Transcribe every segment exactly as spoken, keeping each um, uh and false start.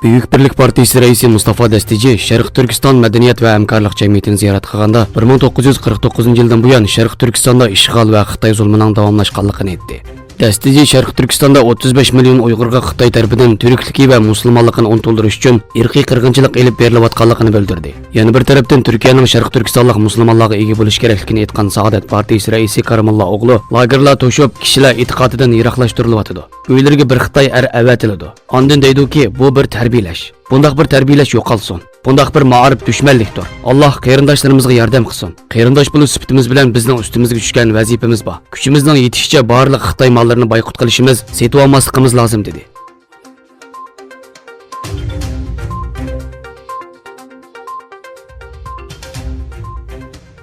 بۈيۈك بىرلىك پارتىيىسى رەئىسى مۇستافا دەستىجى شەرقىي تۈركىستان مەدەنىيەت ۋە ھەمكارلىق جەمئىيىتىنى زىيارەت قىلغاندا، بىر مىڭ توققۇز يۈز قىرىق توققۇزىنچى يىلدىن بۇيان شەرقىي تۈركىستاندا ئىشغال ۋە خىتاي زۇلمىنىڭ داۋاملاشقانلىقىنى ئېيتتى. دەستىجى شەرقىي تۈركىستاندا ئوتتۇز بەش مىليون ئۇيغۇرغا خىتاي تەرىپىدىن تۈركلۈكى ۋە مۇسۇلمانلىقىنى ئۇنتۇلدۇرۇش ئۈچۈن ئىرقىي قىرغىنچىلىق ئېلىپ بېرىلىۋاتقانلىقىنى بىلدۈردى. يەنە بىر تەرەپتىن، تۈركىيەنىڭ شەرقىي تۈركىستانلىق مۇسۇلمانلارغا ئىگە بولۇش كېرەكلىكىنى ئېيتقان سائادەت پارتىيىسى رەئىسى كارىمۇللا ئوغلۇ، لاگېرلار توشۇپ، كىشىلەر ئېتىقادىدىن يىراقلاشتۇرۇلۇۋاتىدۇ. ئۆيلىرىگە بىر خىتاي ئەر ئەۋەتىلىدۇ. ئاندىن دەيدۇكى، بۇ بىر تەربىيەلەش. بۇنداق بىر تەربىيەلەش يوقالسۇن. بۇنداق بىر مائارىپ دۈشمەنلىكتۇر. ئاللاھ قېرىنداشلىرىمىزغا ياردەم قىلسۇن. قېرىنداش بولۇش سۈپىتىمىز بىلەن بىزنىڭ ئۈستىمىزگە چۈشكەن ۋەزىپىمىز بار. كۈچىمىزنىڭ يېتىشىچە بارلىق خىتاي ماللىرىنى بايقۇت قىلىشىمىز، سېتىۋالماسلىقىمىز لازىم، دېدى.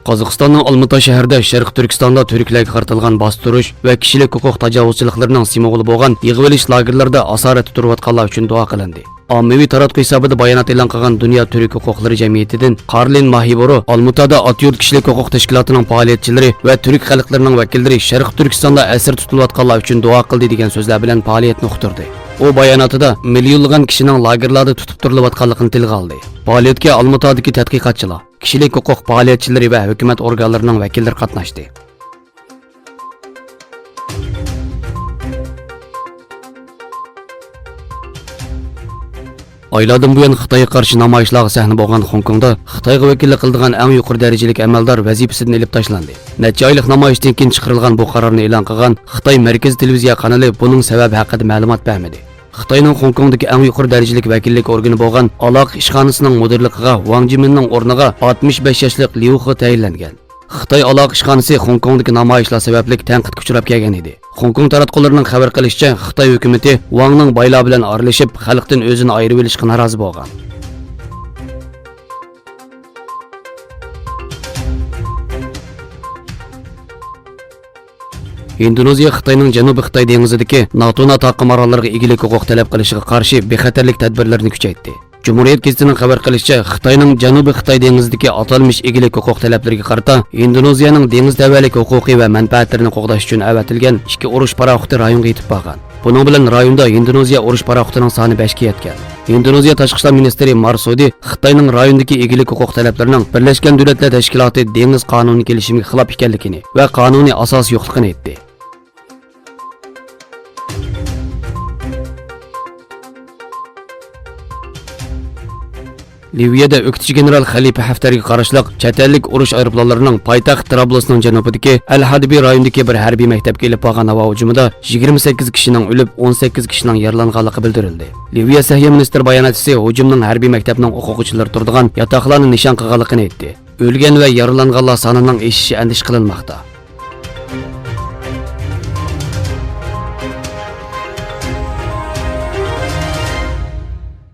قازاقىستاننىڭ ئالمۇتا شەھىرىدە شەرقىي تۈركىستاندا تۈركلەرگە قارىتىلغان باستۇرۇش ۋە كىشىلىك ھوقۇق تاجاۋۇزچىلىقلىرىنىڭ سىمۋولى بولغان يىغىۋېلىش لاگېرلىرىدا ئاسارەتتە تۇرۇۋاتقانلار ئۈچۈن دۇئا قىلىندى. ئاممىۋى تاراتقۇ ھېسابىدا بايانات ئېلان قىلغان دۇنيا تۈرك ھوقۇقلىرى جەمئىيىتىدىن كارلىن ماھىبورو، ئالمۇتادا ئاتيۇرت كىشىلىك ھوقۇق تەشكىلاتىنىڭ پائالىيەتچىلىرى ۋە تۈرك خەلقلىرىنىڭ ۋەكىللىرى شەرقىي تۈركىستاندا ئەسىر تۇتۇلۇۋاتقانلار ئۈچۈن دۇئا قىلدى، دېگەن سۆزلەر بىلەن پائالىيەتنى ئۇقتۇردى. ئۇ باياناتىدا مىليونلىغان كىشىنىڭ لاگېرلاردا تۇتۇپ تۇرۇلۇۋاتقانلىقىنى تىلغا ئالدى. پائالىيەتكە ئالمۇتادىكى تەتقىقاتچىلار، كىشىلىك ھوقۇق پائالىيەتچىلىرى ۋە ھۆكۈمەت ئورگانلىرىنىڭ ۋەكىللىرى قاتناشتى. ئايلاردىن بۇيان خىتايغا قارشى نامايىشلارغا سەھنە بولغان خوڭكوڭدا خىتايغا ۋەكىللىك قىلىدىغان ئەڭ يۇقىرى دەرىجىلىك ئەمەلدار ۋەزىپىسىدىن ئېلىپ تاشلاندى. نەچچە ئايلىق نامايىشتىن كېيىن چىقىرىلغان بۇ قارارنى ئېلان قىلغان خىتاي مەركىزىي تېلېۋىزىيە قانىلى بۇنىڭ سەۋەبى ھەققىدە مەلۇمات بەرمىدى. خىتاينىڭ خوڭكوڭدىكى ئەڭ يۇقىرى دەرىجىلىك ۋەكىللىك ئورگىنى بولغان ئالاقە ئىشخانىسىنىڭ مۇدىرلىقىغا ۋاڭ جىمىننىڭ ئورنىغا ئاتمىش بەش ياشلىق ليۇ خې تەيىنلەنگەن. خىتاي ئالاقە ئىشخانىسى خوڭكوڭدىكى نامايىشلار سەۋەبلىك تەنقىدكە ئۇچراپ كەلگەن ئىدى. خوڭكوڭ تاراتقۇلىرىنىڭ خەۋەر قىلىشىچە، خىتاي ھۆكۈمىتى ۋاڭنىڭ بايلار بىلەن ئارىلىشىپ، خەلقتىن ئۆزىنى ئايرىۋېلىشقا نارازى بولغان. ھىندونېزىيە خىتاينىڭ جەنۇبىي خىتاي دېڭىزىدىكى ناتونا تاقىم ئاراللىرىغا ئىگىلىك ھوقۇق تەلەپ قىلىشىغا قارشى بىخەتەرلىك تەدبىرلىرىنى كۈچەيتتى. جۇمھۇرىيەت گېزىتىنىڭ خەۋەر قىلىشىچە، خىتاينىڭ جەنۇبىي خىتاي دېڭىزىدىكى ئاتالمىش ئىگىلىك ھوقۇق تەلەپلىرىگە قارىتا ھىندونېزىيەنىڭ دېڭىز تەۋەلىك ھوقۇقى ۋە مەنپەئەتلىرىنى قوغداش ئۈچۈن ئەۋەتىلگەن ئىككى ئۇرۇش پاراخوتى رايونغا يېتىپ بارغان. بۇنىڭ بىلەن رايوندا ھىندونېزىيە ئۇرۇش پاراخوتىنىڭ سانى بەشكە يەتكەن. ھىندونېزىيە تاشقى ئىشلار مىنىستىرى مارسودى خىتاينىڭ رايوندىكى ئىگىلىك ھوقۇق تەلەپلىرىنىڭ بىرلەشكەن دۆلەتلەر تەشكىلاتى دېڭىز قانۇنى كېلىشىمىگە خىلاپ ئىكەنلىكىنى ۋە قانۇنىي ئاساسى يوقلۇقىنى ئېيتتى. لىۋىيەدە ئۆكتىچى گېنېرال خەلىپە ھەفتەرگە قاراشلىق چەت ئەللىك ئۇرۇش ئايروپىلانلىرىنىڭ پايتەخت ترابلۇسنىڭ جەنۇبىدىكى ئەل ھادىبى رايونىدىكى بىر ھەربىي مەكتەپكە ئېلىپ بارغان ھاۋا ھۇجۇمىدا يىگىرمە سەككىز كىشىنىڭ ئۆلۈپ، ئون سەككىز كىشىنىڭ يارىلانغانلىقى بىلدۈرۈلدى. لىۋىيە سەھىيە مىنىستىر باياناتچىسى ھۇجۇمنىڭ ھەربىي مەكتەپنىڭ ئوقۇغۇچىلىرى تۇرىدىغان ياتاقلارنى نىشان قىلغانلىقىنى ئېيتتى. ئۆلگەن ۋە يارىلانغانلار سانىنىڭ ئېشىشى ئەندىشە قىلىنماقتا.